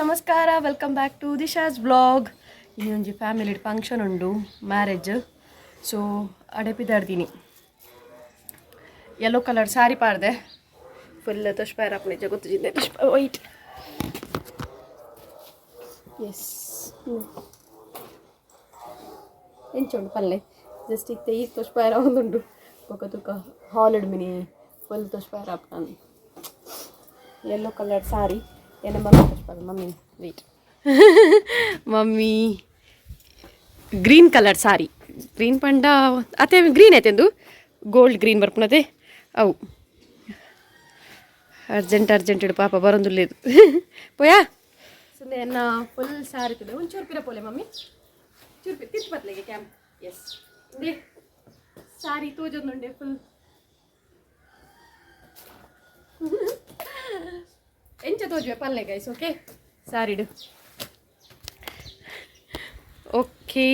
ನಮಸ್ಕಾರ, welcome back to Disha's vlog. ಇನ್ನೊಂಜಿ family function ಉಂಡು, ಮ್ಯಾರೇಜ್. ಸೊ ಅಡೆ ಪಿದಾಡ್ತೀನಿ. ಯೆಲ್ಲೋ ಕಲರ್ ಸಾರಿ ಪಾಡ್ದೆ. ಫುಲ್ ತೋಷ್ಪಾಯರ್ ಅಪ್ಪಣೆ ಗೊತ್ತಿದ್ದೆ. White, S. ಎಂಚ ಉಂಡು ಪಲ್ಲೆ? ಜಸ್ಟ್ ಇತ್ತೆ ಈ ತೋಷ್ಪಾಯರ ಒಂದುಂಡು. ಬೊಕ ತುಕ ಹಾಲಿಡ್ ಮಿನಿ ಫುಲ್ ತೋಷ್ಪಾಯರ ಅಪ್ಪ. Yellow colour sari. ಎನ್ನ ಮಮ್ಮಿ ತೋಷ್ಪಾಯ. Mummy, wait. Mummy green colour sari. Green ಪಂಡ ಅತ್ತೆ, ಗ್ರೀನ್ ಐತೆಂದು ಗೋಲ್ಡ್ ಗ್ರೀನ್ ಬರ್ಪುನತೆ ಅವು. ಅರ್ಜೆಂಟ್ ಅರ್ಜೆಂಟ್ ಇಡು ಪಾಪ ಬರೊಂದುಲ್ಲೇದು ಪೋಯಾ. ಸುಂದೆ ಎನ್ನ ಫುಲ್ ಸಾರಿ ತುಲೆ. ಒಂಚೂರು ಪಿರ ಪೋಲೆ ಮಮ್ಮಿ, ಚೂರು ಪಿ ತಿತ್ತು ಬತ್ಲೆಗೆ ಕ್ಯಾಮ್. ಎಸ್, ಇಂದೆ ಸಾರಿ ತೋಜೊಂದುಂಡೆ ಫುಲ್. ಎಂಚ ತೋಜುವೆ ಪಲ್ಲೆ ಗೈಸ್? ಓಕೆ, ಸಾರಿಡು ಓಕೆ.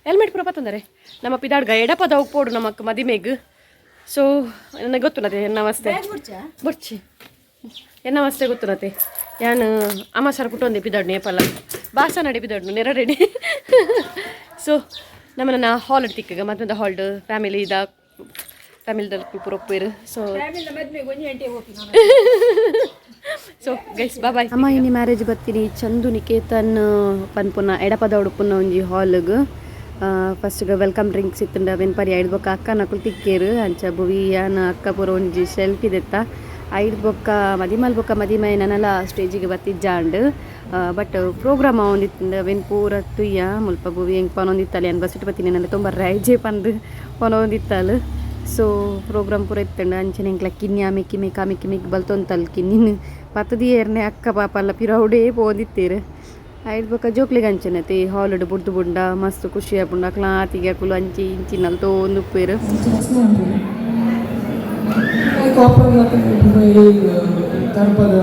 ಹೆಲ್ಮೆಟ್ ಪೂರ ಪತ್ತಂದರೆ ನಮ್ಮ ಪಿದಾಡ್ಗ ಎಡಪದ ಪೋಡು ನಮಕ್ ಮದಿಮೆಗ್. ಸೊ ನನಗೆ ಗೊತ್ತುನತೆ ನಮಸ್ತೆ ಬೊರ್ಚಿ. ಎನ್ನ ಮಸ್ತೆ ಗೊತ್ತುನತೆ. ಯಾನ್ ಅಮ್ಮ ಸರ್ ಕುಟ್ಟೊಂದೆ ಪಿದಾಡ್ನು. ಏಪಲ್ಲ ಬಾಸ ನಡೆ ಪಿದಾಡ್ನು ನೆರ ರೆಡಿ. ಸೊ ನಮ್ಮನ್ನ ಹಾಲ್ ತಿಕ್ಕಗ ಮದ್ಮೆದ ಹಾಲ್ಡ್ ಫ್ಯಾಮಿಲಿ ಇದ ಫ್ಯಾಮಿಲಿದಲ್ಲಿ ಪೂರ ಒಪ್ಪೇರು. So so guys, bye. ಅಮ್ಮ ಇನಿ ಮ್ಯಾರೇಜ್ ಬರ್ತೀನಿ ಚಂದು ನಿಕೇತನ್ ಪನ್ಪುನ ಎಡಪದ ಉಡುಪುನ ಒಂಜಿ ಹಾಲ್ಗ್. ಫಸ್ಟ್ಗೆ welcome drinks ಇತ್ತುಂಡ. ಅವೇನು ಪರಿ ಐದು ಬೊಕ್ಕ ಅಕ್ಕ ನಕುಲು ತಿಕ್ಕೇರು. ಅಂಚ ಬುವಿಯಾನ ಅಕ್ಕ ಪೂರ ಒಂಜಿ ಸೆಲ್ಫಿ ದೆತ್ತ. ಐದು ಬೊಕ್ಕ ಮದಿಮಲ್ ಬೊಕ್ಕ ಮದಿಮೈ ನನಲ ಸ್ಟೇಜಿಗೆ ಬತ್ತಿಜ್ಜಾಂಡ್. But programme ಒಂದಿತ್ತುಂಡ. ಅವೇನು ಪೂರ ತುಯ್ಯ. ಮುಲ್ಪ ಬುವಿ ಎಂಕ್ ಪನೊಂದಿತ್ತಲ್ಲ, ಏನು ಬಸ್ಸಿಟ್ಟು ಬತ್ತೀನಿ ನನ್ನ ತುಂಬ ರೈಜೆ ಪಂದು ಪನೊಂದಿತ್ತಲ್ಲ. ಸೊ ಪ್ರೋಗ್ರಾಮ್ ಪೂರ ಇತ್ತಂಡ. ಅಂಚನೆ ಎಂಕ್ಲ ಕಿನ್ಯಾ ಮಿಕ್ಕಿ ಮಿಕ್ಕ ಮಿಕ್ಕಿ ಮಿಕ್ಕಿ ಬಲ್ತೊಂತಲ್. ಕಿನ್ನಿನ್ ಪತ್ತದಿಯೇರ್ನೆ ಅಕ್ಕ ಪಾಪ ಅಲ್ಲ ಪಿರೌಡೇ ಪೋಂದಿತ್ತೇರು. ಐದು ಬೊಕ್ಕ ಜೋಕ್ಲಿಗೆ ಅಂಚನೆ ಹಾಲ್ಡ್ ಬುಡ್ದು ಬುಂಡ ಮಸ್ತ್ ಖುಷಿ ಆಪುಂಡು. ಅಕ್ಲ ಆತಿಗೆ ಅಕುಲು ಅಂಚಿ ಇಂಚಿನಲ್ ತೋಂದು ಉಪ್ಪೇರು. ಕಾಪರ್ ಕರ್ಪದ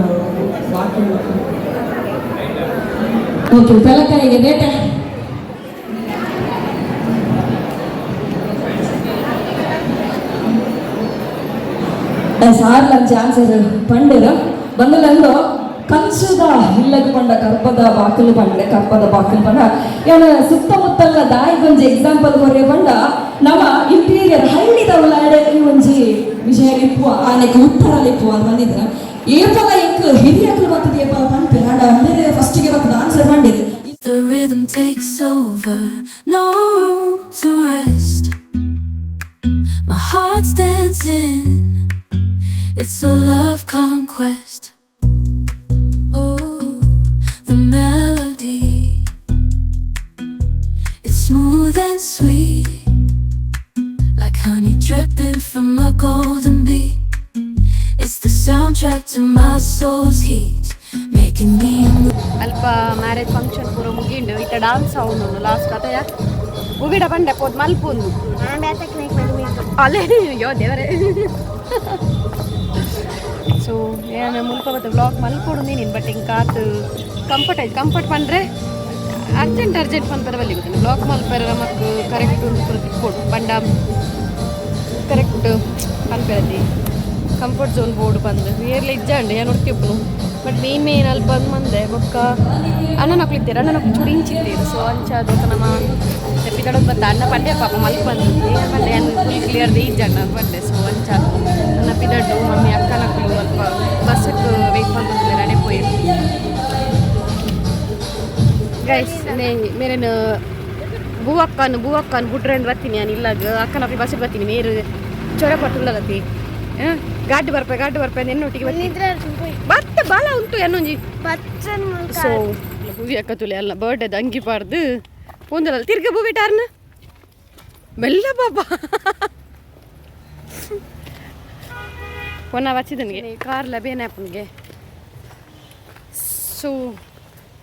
ಬಾಕಿ. ಓಕೆ, ಪೆಲಕಾಯಿಗೆ ಬೇಟೆ. ಸಾರ್ಲಂಚಿ ಆನ್ಸರ್ ಪಂಡೆರ್ ಬಂದಲಂದು ಕಂಚುದ ಇಲ್ಲಗ ಪಂಡ ಕರ್ಪದ ಬಾಕಲು ಪಂಡೆ. ಕರ್ಪದ ಬಾಕಲು ಪಂಡ ಯಾನ ಸುತ್ತಮುತ್ತಲ ದಾಯಿಗೊಂಜಿ ಎಕ್ಸಾಂಪಲ್ ಕೊರ್ರೆ ಪಂಡ, ನಮ್ಮ ಇಂಟೀರಿಯರ್ ಹಳ್ಳಿದ ಉಲಾಡೆ ಈ ಒಂಜಿ ವಿಷಯ ಇಪ್ಪುವ ಆನೆಗೆ ಉತ್ತರ ಇಪ್ಪುವ ಅಂತ ಬಂದಿದ್ರ. ಏಪಲ ಎಂಕ್ ಹಿರಿಯಕ್ಲು ಬರ್ತದೆ ಏಪಲ ಪನ್ಪೆ ಆಂಡ ಬೇರೆ ಫಸ್ಟಿಗೆ ಬರ್ತದೆ answer ಪಂಡಿದೆ. The rhythm takes over, no room to rest. My heart's dancing, it's a love conquest. Oh, the melody, it's smooth and sweet, like honey dripping from a golden bee. It's the soundtrack to my soul's heat, making me move. ಅಲ್ಪ marriage function ಪೂರ ಮುಗಿಂಡು. ಇತ್ತ dance ಅವನು last ಕತೆಯ ಉಗಿಡ ಬಂಡೆ ಪೋದ್ ಮಲ್ಪೊಂದು ಅಲ್ಲೇ. ಅಯ್ಯೋ ದೇವರೇ. ಸೊ ಏನು ಮುಲ್ಪ ಮತ್ತೆ ವ್ಲಾಗ್ ಮಲ್ಪೊಡು ನೀನು, ಬಟ್ ಹಿಂಗೆ ಕಾತು ಕಂಫರ್ಟ್ ಆಯ್ತು. ಕಂಫರ್ಟ್ ಪಂಡ್ರೆ ಅರ್ಜೆಂಟ್ ಅರ್ಜೆಂಟ್ ಪನ್ಪೆರ ಬಲ್ಲಿ ಗೊತ್ತಿಲ್ಲ. ವ್ಲಾಗ್ ಮಲ್ಪೆರ ನಮಕ್ ಕರೆಕ್ಟ್ ಒಂದು ಪೂರ ತಿಕ್ಕೊಡು ಪಂಡ ಕರೆಕ್ಟ್ ಪನ್ಪೆರತಿ comfort zone board ಬಂದು ಏರ್ಲ ಇಜ್ಜಾಂಡ್ ಏನು ಉರ್ತಿಪ್ಪುನು. But main main ಅಲ್ಲಿ ಬಂದು ಮಂದೆ ಬೊಕ್ಕ ಅಣ್ಣನ ಇದ್ದೀರ, ಅಣ್ಣನ ಚೂರು ಇಂಚಿದ್ದೀರು. ಸೊ ಅಂಚ ಬೊಕ್ಕ ನಮ್ಮ ಪಿದಡೋದು ಬಂದ ಅಣ್ಣ ಪಂಡೆ ಪಾಪ ಮಲ್ಪ ಬಂದು ಪಂಡೆ ಫುಲ್ ಕ್ಲಿಯರ್ ಇಜ್ಜಾಂಡ್ ನಾನು ಬಂದೆ. ಸೊ ಅಂಚ ನನ್ನ ಪಿದಡ್ಡು ಮಮ್ಮಿ ಅಕ್ಕನಕ್ಕಲು ಅಲ್ಪ ಬಸ್ಸಕ್ಕೆ ವೆಯ್ಟ್ ಮಾಡ್ಕೊಂಡು ಅಡೆ ಪೋಯಿರು. ಗೈಸ್, ಮೇರೇನು ಬೂವಕ್ಕನ್ ಬೂವಕ್ಕನ್ ಬುಡ್ರೆಂದು ಬರ್ತೀನಿ ನಾನು. ಇಲ್ಲಾಗ ಅಕ್ಕನ ಬಸ್ ಬರ್ತೀನಿ. ಮೇರು ಚೊರ ಪಟ್ಟುಲ್ಲಗತಿ ಗಾಡಿ ಬರ್ಪೆ, ಗಾಡಿ ಬರ್ಪೆ. ಎನ್ನೊಟ್ಟಿಗೆ ಬರ್ತೀನಿ ಬತ್ತ ಬಾಲ ಉಂಟು ಎನ್ನೊಂಜಿ. ಸೊ ಬೂವಿ ಅಕ್ಕ ತುಲೆ ಅಲ್ಲ ಬರ್ಡೇದ ಅಂಗಿ ಪಾಡ್ದು ಪೂಂದಲಲ್ಲ ತಿರ್ಗ ಬೂವಿ ಟಾರ್ನ ಮೆಲ್ಲ ಪಾಪ ಪೊನ್ನ ವಚ್ಚಿದನಿಗೆ ಕಾರ್ಲ ಬೇನೆ ಅಪ್ಪನಿಗೆ. ಸೊ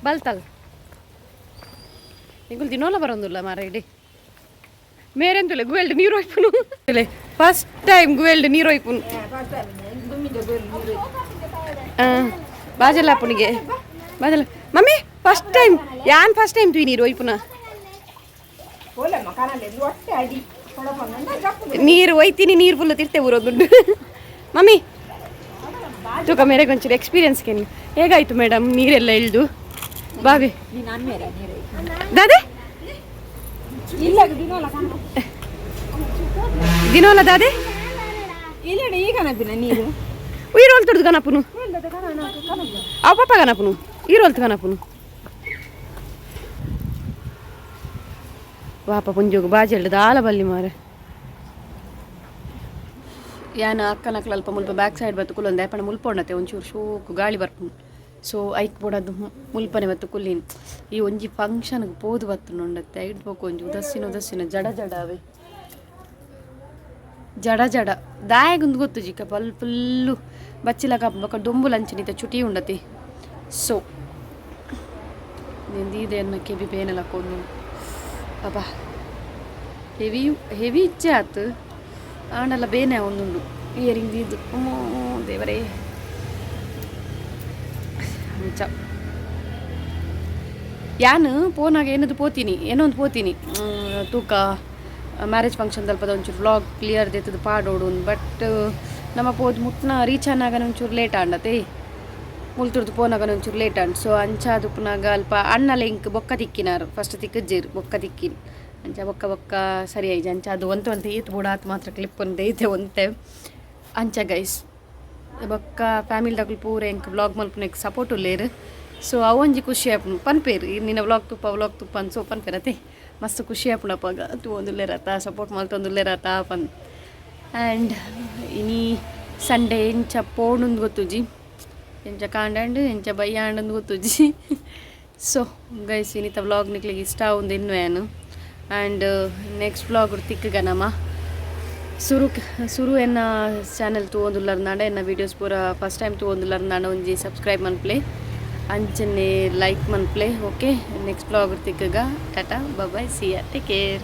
ಬಲ್ತಲ್ ನಿಗುಲ್ ದಿನೋಲ ಬರೋದಿಲ್ಲ ಮಾರ ಇಡಿ. ಮೇರೆಂತುಲೆ ಗುವೆಲ್ಡ್ ನೀರು ಹೋಯ್ಪುನು. ಫಸ್ಟ್ ಟೈಮ್ ಗುವೆಲ್ಡ್ ನೀರು ಹೋಯ್ಪುನು. ಬಾಜಲ್ಲ ಅಪ್ಪನಿಗೆ ಬಾಜಲ್ಲ. Mummy, first time ಯಾನ್ ಫಸ್ಟ್ ಟೈಮ್ ತುಯ್ ನೀರು ಒಯ್ಪುನ. ನೀರು ಒಯ್ತೀನಿ, ನೀರು ಫುಲ್ ತಿರ್ತೆ ಊರೋದುಂಡು. ಮಮ್ಮಿ ತೂಕ ಮೇರೆಗೆ ಒಂಚೂರು ಎಕ್ಸ್ಪೀರಿಯನ್ಸ್ ಕೇನಿ. ಹೇಗಾಯ್ತು ಮೇಡಮ್ ನೀರೆಲ್ಲ ಇಳ್ದು? ಬಾಬಿ ದಾದೆ ದಿನೋಲ ದಾದೆ ಈ ರೋಲ್ ತುಡ್ದು ಗಣಪನು ಆ ಪಾಪ ಗಣಪನು ಈ ರೋಲ್ ಗಣಪನು ವಾಪ ಪುಂಜೋಗು ಬಾಜೆಲ್ಡ್ ದಾಲ ಬಲ್ಲಿ ಮಾರೆ. ಯಾನ ಅಕ್ಕನಕ್ಲ ಅಲ್ಪ ಮುಲ್ಪ ಬ್ಯಾಕ್ ಸೈಡ್ ಬತ್ತು ಕುಲ್ಲೊಂದು ಪಂಡ ಮುಲ್ಪ ಉಂಡತೆ ಒಂಚೂರು ಶೋಕು ಗಾಳಿ ಬರ್ಪುಂಡು. ಸೊ ಐಕ್ ಬೋಡದು ಮುಲ್ಪನೆ ಬತ್ತು ಕುಲ್ಲಿನ್. ಈ ಒಂಜಿ ಫಂಕ್ಷನ್ಗೆ ಪೋದು ಬತ್ತು ಉಂಡತ್ತೆ. ಐಡ್ ಬೋಕು ಒಂಜಿ ಉದಸ್ಸಿನ ಉದಸ್ಸಿನ ಜಡ ಜಡಾವೆ ಜಡ ಜಡ ದಾಯಗುಂದು ಗೊತ್ತು ಜಿಕ್ಕ ಬಲ್ ಫುಲ್ಲು ಬಚ್ಚಿಲಕ ಬೊಕ ದೊಂಬು ಲಂಚಿನಿತ ಚುಟಿ ಉಂಡತಿ. ಸೊ ನಿಂದಿದೆ ಅನ್ನ ಕೆಬಿ ಬೇನೆಲ್ಲ ಕೊಂಡು ಅಬ್ಬಾ ಹೆವಿ ಹೆವಿ ಇಚ್ಛೆ ಆತು. ಆಂಡಲ ಬೇನೆ ಒಂದುಂಡು ಇಯರಿಂಗ್ ದೀದು. ಅಮ್ಮೋ ದೇವರೇ, ನಿಜ ಯಾನು ಪೋನಾಗ ಏನದು ಪೋತೀನಿ, ಏನೋ ಒಂದು ಪೋತೀನಿ. ತೂಕ ಮ್ಯಾರೇಜ್ ಫಂಕ್ಷನ್ ದಲ್ಪದ ಒಂಚೂರು ವ್ಲಾಗ್ ಕ್ಲಿಯರ್ ದೇತದ ಪಾಡೋಡು. ಬಟ್ ನಮ್ಮ ಪೋದು ಮುಟ್ನ ರೀಚ್ ಆನಾಗನ ಒಂಚೂರು ಲೇಟ್ ಆಂಡತೆ. ಮುಲ್ತುರ್ದು ಪೋನಾಗನ ಒಂಚೂರು ಲೇಟ್ ಆಂಡ್. ಸೊ ಅಂಚ ಉಪ್ಪುನಾಗ ಅಲ್ಪ ಅಣ್ಣ ಲಿಂಕ್ ಬೊಕ್ಕ ತಿಕ್ಕಿನಾರು. ಫಸ್ಟ್ ತಿಕ್ಕಜ್ಜೇರು ಬೊಕ್ಕ ತಿಕ್ಕಿನ ಅಂಚ ಬೊಕ್ಕ ಬೊಕ್ಕ ಸರಿ ಆಯ್ತು. ಅಂಚ ಅದು ಒಂತೆ ಒಂತೆ ಈತ್ ಬೋಡ ಆತು ಮಾತ್ರ ಕ್ಲಿಪ್ ಒಂದು ಐತೆ ಒಂತೆ. ಅಂಚ ಗೈಸ್, ಬೊಕ್ಕ ಫ್ಯಾಮಿಲಿ ದಕುಲು ಪೂರ ಎಂಕ್ ವ್ಲಾಗ್ ಮಲ್ಪುನೆಕ್ ಸಪೋರ್ಟ್ ಉಲ್ಲೇರು. ಸೊ ಅವೊಂಜಿ ಖುಷಿ ಆಪುಂಡು. ಪನ್ಪೇರು ನಿನ್ನ ವ್ಲಾಗ್ ತುಪ್ಪ ವ್ಲಾಗ್ ತುಪ್ಪ ಅನ್ಸೋ ಪನ್ಪೇರತೆ. ಮಸ್ತ್ ಖುಷಿ ಆಪುಂಡು ಅಪ್ಪಗ ತೂವೊಂದುಲ್ಲೇರತ, ಸಪೋರ್ಟ್ ಮಲ್ತೊಂದುಲ್ಲೇರತ ಪನ್. ಆ್ಯಂಡ್ ಇನಿ ಸಂಡೇ ಎಂಚ ಪೋಣುಂದು ಗೊತ್ತುಜಿ, ಎಂಚ ಕಾಂಡಂಡು ಎಂಚ ಬಯ್ಯಾಂಡಂದು ಗೊತ್ತುಜಿ. ಸೊ ಗೈಸ್, ಇನಿತ ವ್ಲಾಗ್ ನಿಕ್ಲಿಗೆ ಇಷ್ಟ ಒಂದು ಇನ್ವೇನು. ಆ್ಯಂಡ್ ನೆಕ್ಸ್ಟ್ ವ್ಲಾಗ್ ತಿಕ್ಕಗ ನಮ. ಸುರು ಸುರು ಎನ್ನ ಚಾನೆಲ್ ತೂವೊಂದುಲ್ಲರ್ನಾಂಡ, ಎನ್ನ ವೀಡಿಯೋಸ್ ಪೂರ ಫಸ್ಟ್ ಟೈಮ್ ತೂವೊಂದುಲ್ಲರ್ನಾಂಡ ಒಂಜಿ ಸಬ್ಸ್ಕ್ರೈಬ್ ಮನ್ಪ್ಲೆ, ಅಂಚನೆ ಲೈಕ್ ಮನ್ಪ್ಲೆ. ಓಕೆ, ನೆಕ್ಸ್ಟ್ ವ್ಲಾಗ್ ತಿಕ್ಕಗ. Tata, bye, see ya, take care.